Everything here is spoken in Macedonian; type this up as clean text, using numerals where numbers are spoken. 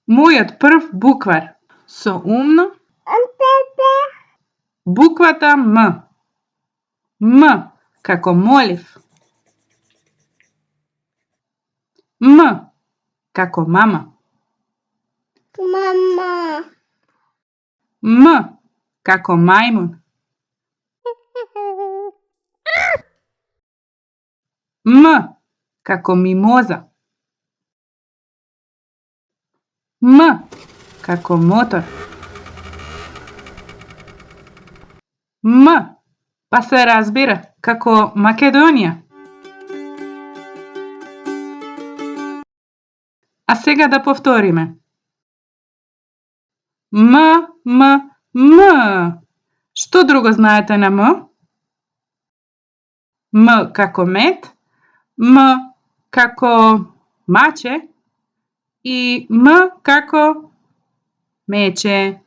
Мојот прв буквар со умно буквата М. М како молив. М како мама. Мама. М како мајмун. М како мимоза. М како мотор. М па се разбира како Македонија. А сега да повториме. М, М, М. Што друго знаете на М? М како мед, М како маче и М како мече.